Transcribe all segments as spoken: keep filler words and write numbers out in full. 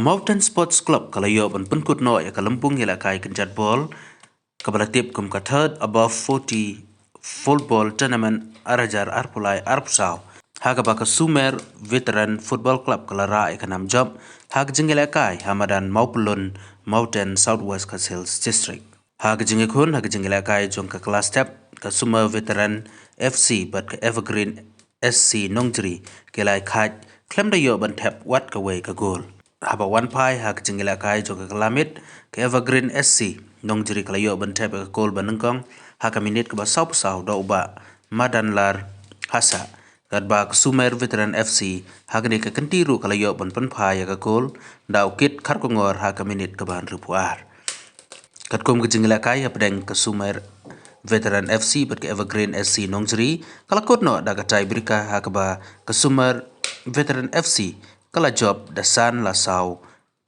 Mountain Sports Club ka la ïoh ban pynkut noh ïa ka lympung ïalehkai kynjat bol kaba la tip kum ka Third Above forty Football Tournament ar hajar arphew lai arphew saw, ha kaba ka Sumer Veteran Football Club ka la rah ïa ka nam jop ha ka jingïalehkai ha madan Mawpyllun, Mawten, South West Khasi Hills District. Ha ka jingïakhun ha ka jingïalehkai jong ka klas thep, ka Sumer Veteran F C bad ka Evergreen S C Nongjri ki la ïakhaid khlem da ïoh ban thep wat kawei ka gol. Haba wan phai ha ka jingïalehkai jong ka kala miet, ka Evergreen S C Nongjri ka la ïoh ban thep ïa ka gol ba nyngkong ha ka minit kaba sawphew saw da u Bah Madanlar Hasa. Katba ka Sumer Veteran F C ha kane ka kynti ruh ka la ïoh ban pynphai ïa ka gol da u Kit Kharkongor ha ka minit kaba hynriewphew ar. Katkum ka jingïalehkai hapdeng ka Sumer Veteran F C bad ka Evergreen S C Nongjri ka la kut noh da ka tiebreaker, ha kaba ka Sumer Veteran F C ka la jop da san la saw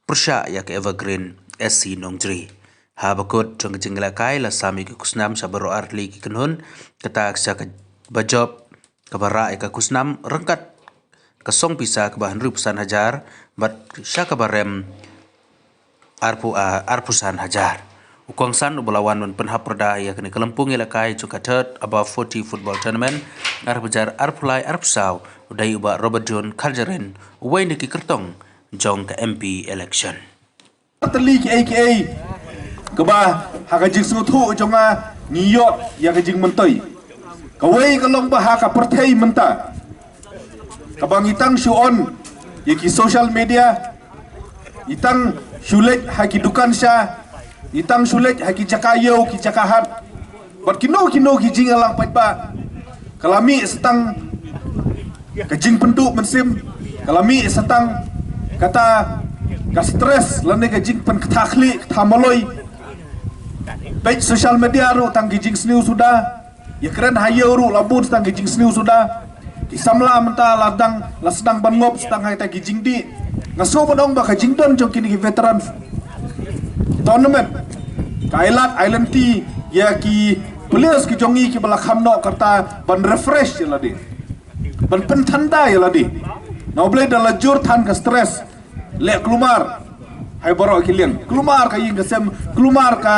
pyrshah ïa ka Evergreen S C Nongjri. Haba kut jong ka jingïalehkai la sam ïa ki khusnam sha baroh ar tylli ki kynhun, kata sha kaba jop kaba rah ïa ka khusnam ryngkat ka song pisa kaba hynriewphew san hajar bad sha kaba rem arphew, ah, arphew san hajar. U kongsan uba la wan ban pynhap pyrda ïa kane ka lympung ïalehkai jong ka Third Above forty Football Tournament ar hajar arphew lai arphew saw u dei u Bah Robert John Kharjahrin, uwei na ki kyrtong jong ka M P election. Tylli kiei kiei kaba ha ka jingsngewthuh jong nga ngi ïoh ïa ka jingmyntoi. Kawei ka long ba ha ka pyrthei mynta, kaba ngi tang shu on ïa ki social media, ngi tang shu leit ha ki dukan sha, ngi tang shu leit ha ki jaka ïew, ki jaka hat, bad kino kino ki jingïalang paidbah. Ka la mih sa tang ka jingpynduh mynsiem, ka la mih sa tang kata ka stress lane ka jingpynkthah khlieh kthah maloi. Peit social media ruh tang ki jingsniew suda, ïakren ha ïew ruh la bun sa tang ki jingsniew suda. Ki samla mynta la dang la sdang ban ngop sa tang ha kita ki jingdih. Nga sngew ban ong ba ka jingdon jong kine ki veteran tournament ka ai lad ai lynti ïa ki players ki jong ngi kiba la kham noh ka rta ban refresh ïa lade, ban pynthanda ïa lade. Na U Blei da la jur than ka stress, leh kulmar ha baroh ki liang, kulmar ka ïing ka sem, kulmar ka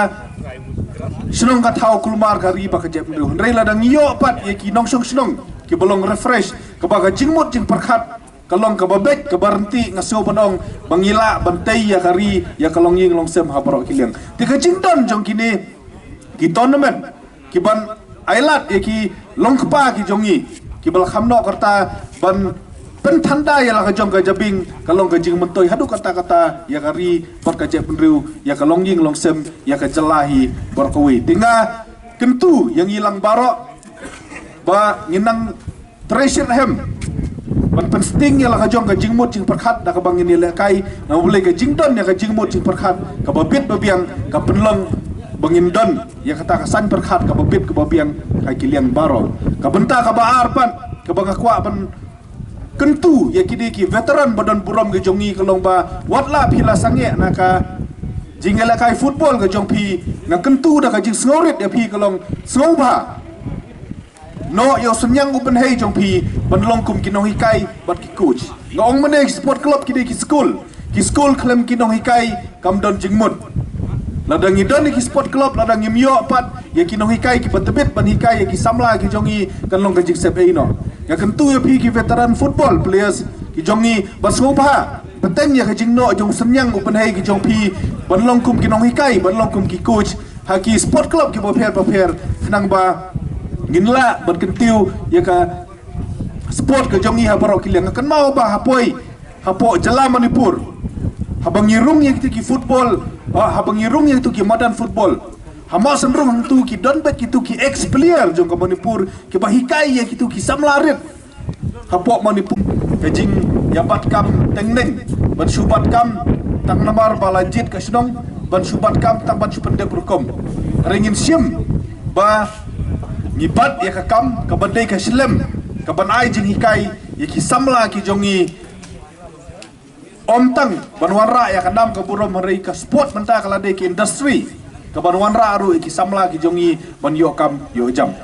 shnong ka thaw, kulmar ka ri bad ka jaitbynriew. Hynrei lada ngi ïoh pat ïa ki nongshong shnong kiba long refresh, kaba ka jingmut jingpyrkhat ka long kaba beit, kaba ryntih, nga sngew ban ong ba ngi lah ban tei ïa ka ri, ïa ka longïing longsem ha baroh ki liang. Te ka jingdon jong kine ki tournament kiban ai lad ïa ki longkpa ki jong ngi kiba la kham noh ka rta ban pynthanda ïa la ka jong ka jabieng, ka long ka jingmyntoi haduh katta katta ïa ka ri bad ka jaitbynriew, ïa ka longïing longsem, ïa ka jylla hi baroh kawei. Te nga kyntu ïa ngi lang baroh ba ngin nang trei shitrhem ban pynsting ïa la ka jong ka jingmut jingpyrkhat da kaba ngin ïalehkai. Na U Blei ka jingdon ïa ka jingmut jingpyrkhat kaba bit ba biang ka pynlong ba ngin don ïa kata ka saiñ pyrkhat kaba bit kaba biang ha ki liang baroh. Ka bynta kaba ar pat kaba nga kwah ban kyntu ïa kine ki veteran ba don burom ki jong ngi ka long ba wat la phi la sangeh na ka jingïalehkai football ka jong phi, nga kyntu da ka jingsngewrit ïa phi ka long sngewbha noh ïa u synñiang u pynhei jong phi ban long kum ki nonghikai bad ki coach. Nga ong mynne ki sport club ki dei ki skul, ki skul khlem ki nonghikai kam don jingmut. Lada ngi don ïa ki sport club, lada ngim ïoh pat ïa ki nonghikai kiba tbit ban hikai ïa ki samla ki jong ngi, kan long ka jingsep ei noh. Nga kyntu ïa phi ki veteran football players ki jong ngi ba sngewbha bteng ïa ka jingnoh jong u synñiang u pynhei ki jong phi ban long kum ki nonghikai, ban long kum ki coach ha ki sport club kiba pher bapher, khnang ba ngin lah ban kyntiew ïa ka sport ka jong ngi ha baroh ki liang. Nga kynmaw ba ha poi hapoh jylla Manipur, haba ngi rung ïa kito ki football, ah, haba ngi rung ïa kito ki madan football, ha Mawsynrung hangto ki don bad kito ki ex player jong ka Manipur kiba hikai ïa kito ki samla rit hapoh Manipur. Ka jingïabat kam tengneng ban shu bat kam tang namar ba la jied ka shnong, ban shu bat kam tang ban shu pyndep rukom. Hynrei ngin shim ba ngi bat ïa ka kam kaban dei ka shlem kaban ai jinghikai ïa ki samla ki jong ngi. Ym tang ban wanrah ïa ka nam ka burom, hynrei ka sport mynta ka la dei ka industry kaban wanrah ruh ïa ki samla ki jong ngi ban ïoh kam ïoh jam.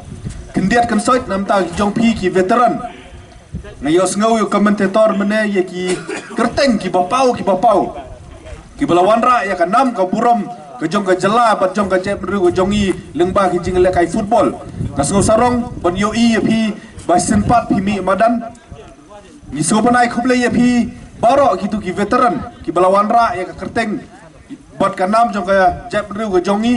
Khyndiat khynsoit na bynta ki jong phi ki veteran, nga ïohsngew ïa u commentator mynne ïa ki kyrteng kiba paw kiba paw. Kiba la wanrah ïa ka nam ka burom ka jong ka jylla bad jong ka jaitbynriew ka jong ngi lyngba ki jinglehkai football. Nga sngew sarong ban ïohi ïa phi ba shisien pat phi mih madan. Ngi sngewbha ban ai khublei ïa phi baroh kito ki veteran kiba la wanrah ïa ka kyrteng bad ka nam jong ka jaitbynriew ka jong ngi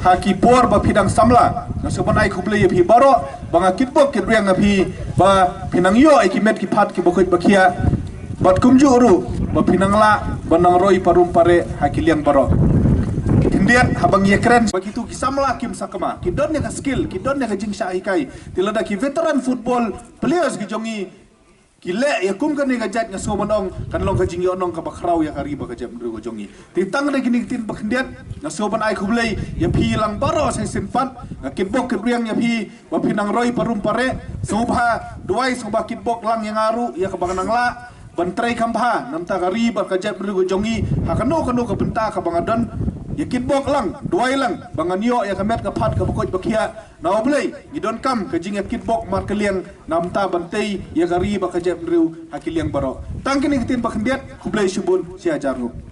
ha ki por ba phi dang samla. Nga sngewbha ban ai khublei ïa phi baroh ba nga kitbok kitrwiang ïa phi ba phi nang ïoh ïa ki met ki phad kiba koit ba khiah. Bad kumjuh ruh ba phi nang lah ban nang roi parum pareh ha ki liang baroh. Khyndiat haba ngi ïakren ba kito ki samla kim sakma, ki don ïa ka skill, ki don ïa ka jingshah hikai. Te lada ki veteran football players ki jong ngi ki leh ïa kum kane ka jait, nga sngewbha ban ong kan long ka jingïohnong kaba khraw ïa ka ri bad ka jaitbynriew ka jong ngi. Te tang da kine ki ktien ba khyndiat nga sngewbha ban ai khublei ïa phi lang baroh sa shisien pat. Nga kitbok kitrwiang ïa phi ba phi nang roi parum pareh. Sngewbha duwai, sngewbha kitbok lang ïa nga ruh ïa kaba nga nang lah ban trei kham bha namar ka ri bad ka jaitbynriew ka jong ngi ha kano kano ka bynta kaba nga don. Ïa kitbok lang, duwai lang ba ngan ïoh ïa ka met ka phad kaba koit ba khiah. Na U Blei ngi donkam ka jingïakitbok markylliang namar ban tei ïa ka ri bad ka jaitbynriew ha ki liang baroh. Tang kine ki ktien ba khyndiat, khublei shibun, shi hajar nguh.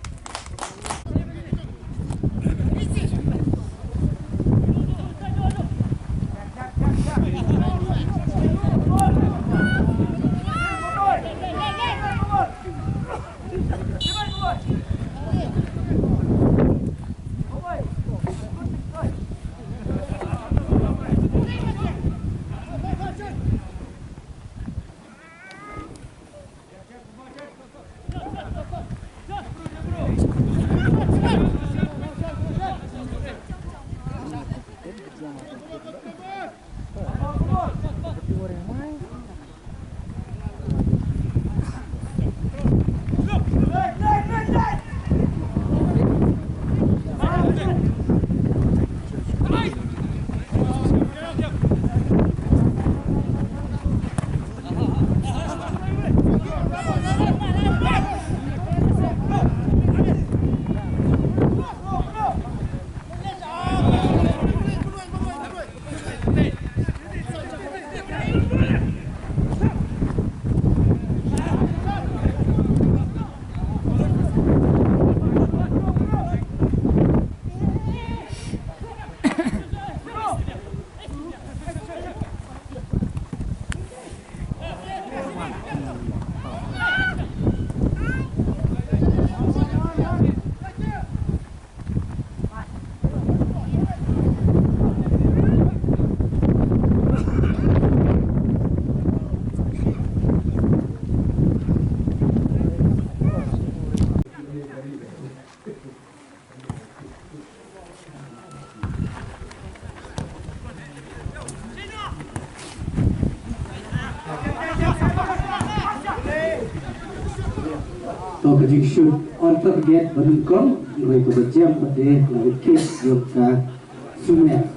To ka jingshoot on target ba nyngkong, ïa kaba jem pat de la wicket jong ka Sumet.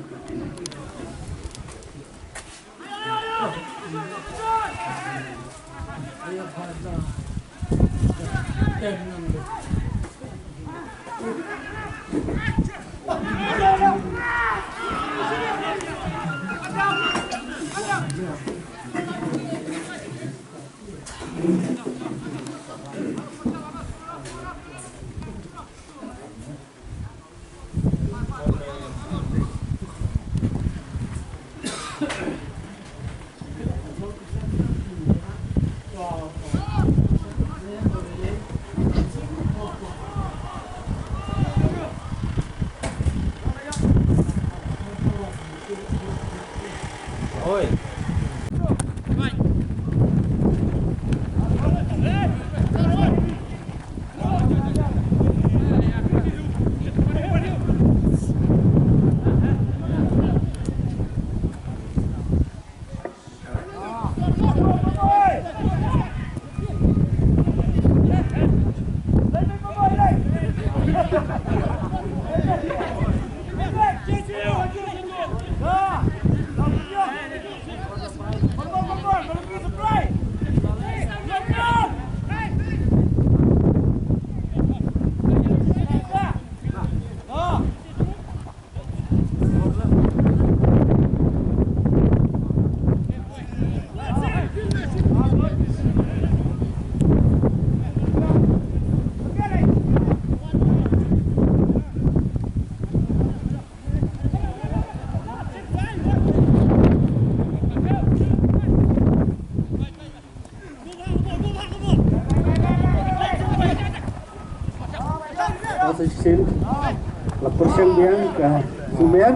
Ka sa shisien la pyrshang biang ka Sumer.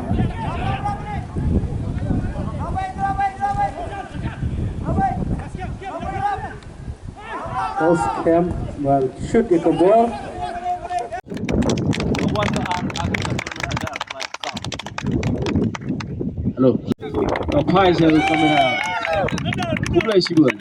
Ka skhem ban shoot ïa ka ball. Hello. Ka phai sha kamera. Khublei shibun.